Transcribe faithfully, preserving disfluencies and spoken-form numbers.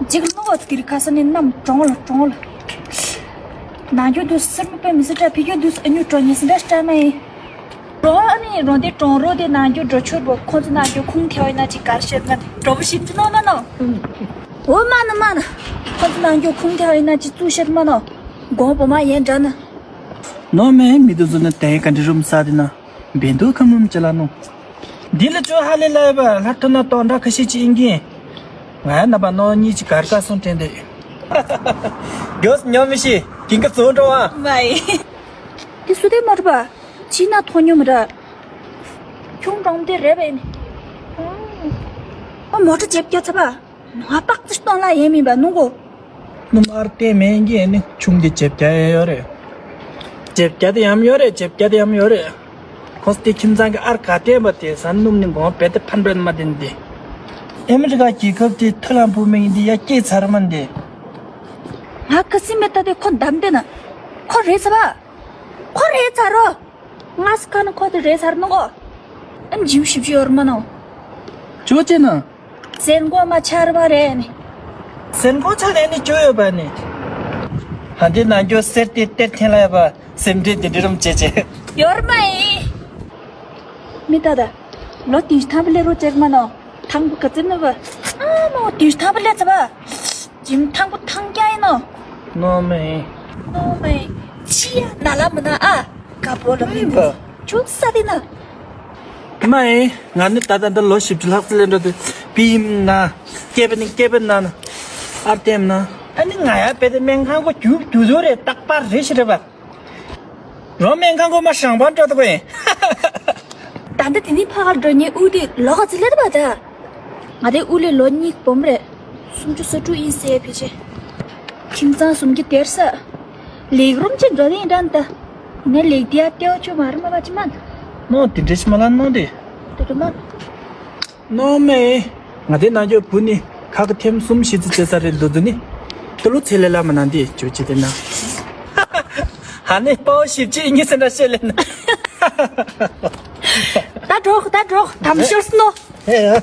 འཇིགས་ལོག་ཟེར་གི་རེད། ཁ་སང་ནས་གནམ་གྲང་ལ་གྲང་ལ། ནང་རྒྱུ་དུས་སེར་མོ་དཔེ་མི་སྲིད་འདྲ། ཕི་རྒྱུ་དུས་ཨ་ཉུ་གྲོ་ཉི་སྲིད་འདྲ་སྐྲ་མ་ཡིན། རོ་ཨ་ནི་རོ་དེ་གྲང་རོ་དེ་ནང་རྒྱུ་གྲོ་ཆུར་བོ་ཁོང་ཚོ་ནང་རྒྱུ་ཁུངས་ཐེ་བ་ཡིན་ན་ཅིག་གར་བཤད་མ་གྲོ་བོ་ཞིབ་ཅི་ནོ་མ་ནོ། འོ་མ་ནོ་མ་ནོ། ཁོང་ཚོ་ནང་རྒྱུ་ཁུངས་ཐེ་བ་ཡིན་ན་ཅིག་བཙུགས་བཤད་མ་ནོ། དགོང་བོ་མ་ཡན་འདྲ་ན། ནོ་མེ་མི་དུ་ཟུ་ནི་དེ་ག་འདྲི་རུམ་ས་དེ་ན། བེ་འདུག་ཁམ་རུམ་ཅི་ལ་ནོ། འདི་ལ་ཅོ་ཧ་ལེ་ལ་ཡ་བ་ལྷ་ཐོ་ན་ཏོ་འདྲ་ཁ་ཤས་ཅིག་ཡིན་གྱི། ང་ཡ་ན་བ་ནོ་གཉིས་ཅིག་གར་ཀ་སོང་དྲན་དེ། གོས་ཉོ་མི་ཤི་གིང་ག་ཙོ་འགྲོ་བ། མ་ཡི། དེ་སུ་དེ་མ་རུ་བ། ཅི་ན་ཐོ་ཉོ་མི་ར། ཁྱུང་འགྲོང་དེ་རེ་བས་ནི། ཨ་མོ་ཊ་ཇེབ་སྐྱ་ཚ་བ། ང་པག་ཙི་གཏོང་ལ་ཡེ་མིན་པ་ནུ་གོ། ནུ་མར་ཏེ་མེན་གྱི་ནི་ཆུང་དེ་ཇེབ་སྐྱ་ཡེ་ཡོ་རེ། ཇེབ་སྐྱ་དེ་ཡམ་ཡོ་རེ། ཇེབ་སྐྱ་དེ་ཡམ་ཡོ་རེ། ཁོ་སྟེ་ཁྱིམ་ཚང་གི་ཨར་ག་ཏེ་མ་དེ་ས་ནུམ་ནི་གོང་བེ་དེ་ཕན་པན་མ་དེན་དེ། ཨེ་མི་རི་ཀ་རྒྱལ་ཁབ་དེ་ཐ་ལམ་བུ་མེན་དེ་ཡ་སྐྱེ་ཚར་མན་དེ། ང་ཁ་སི་མེ་ཏ་དེ་ཁོ་འདམ་དེ་ན། ཁོ་རེ་ཚ་བ། ཁོ་རེ་ཚ་རོ། ང་སི་ཁ་ན་ཁོ་དེ་རེ་ཚར་ནུ་གོ། ཨམ་ཇིམ་ཞིབ་ཞིབ་ཡོར་མ་ནོ། ཅོ་ཅེ་ན། སེན་གོ་མ་ཆར་བ་རེ་ནི། སེན་གོ་ཆ་རེ་ནི་ཅོ་ཡོད་པ་ནི། ཧ་འདི་ན་འགྱོ་སེར་ཏེ་སྟེར་ཐེན་ལ་ཡ་བ་སེམས་ཁྲལ་དེ་འདྲི་རུམ་ཅེ་ཅེ། ཡོར་མ་ཡི། མི་ཏ་ད། ལོ་དུས་ཐང་པ་ལེ་རོ་ཅེར་མ་ནོ། ཐང་པོ་ག་ཙི་ནི་བ། ཨ་མོ་དུས་ཐང་པ་ལེ་ཚ་བ། ཇིམ་ཐང་པོ་ཐང་རྒྱ་ཡིན་ནོ། ནོ་མེ། ནོ་མེ། ཅི་ཡ་ན་ལ་མི་ན་ཨ། ག་པོ་ལ་མི་ཨེ་འདུག་ཅུག་ས་དེ་ན། མ་ཨེ། ང་ནི་ད་ལྟ་འདི་ལོ་བཞི་བཅུ་ལྷག་ཙམ་ལས་འགྲོ་དུས་པི་ཡིམ་ན། སྐེ་པི་ནི་སྐེ་པི་ན་ན། ཨར་ཏེམ་ན། ཨ་ནི་ང་ཡ་པེ་དེ་སྨན་ཁང་གོ་རྒྱུག་རྒྱུ་དུ་རེ་རྟག་པར་རེ་ཞིག་རེ་བ། རོ་སྨན་ཁང་གོ་མ་ཞང་པ་འགྲོ་དུ་གོ་ཡིན། ད་ལྟ་དེ་ནི་ཕ་གར་འགྲོ་ཉེ་ཨུ་དེ་ལོ་ག་ཚི་ལེ་རེ་བ་ད། ང་དེ་ཨུ་ལེ་ལོ་གཉིས་སྦོམ་རེད། སུམ་ཅུ་སོ་དྲུག་ཡིན་ཟེར་ཕལ་ཆེར། ཁྱིམ་ཚང་སུམ་ཅུ་དེར་ས། ལེགས་རུམ་ཅིག་འགྲོ་དེ་ཡིན་འདྲ་འདི། ནས་ལེགས་དེ་ཡ་ལྟེ་བ་ཆུ་མ་རུ་མ་བ་ཅི་མ། ནོ་དེ་འདྲ་ཞིག་མ་ལ་ནོ་དེ། དེ་རུ་མ། ནོ་མེ། ང་དེ་ན་འགྱོ་བུ་ནི་ཁ་གི་ཐེམ་གསུམ་ཞིག་ཙི་ཙེ་ས་རེ་ལུ་དུ་ནི། དུ་ལུ་ཚེ་ལེ་ལ་མ་ན་འདི་ཅོ་ཅི་དེ་ན། ཧ་ནི་པའོ་ཞིབ་ཅི་ཨིན་གྱི་སེ་འདྲ་བཤད་ལེ་ན། ད་འགྲོག་ད་འགྲོག་དམ་ཤོར་སི་ནོ། ཧེ་ཡ།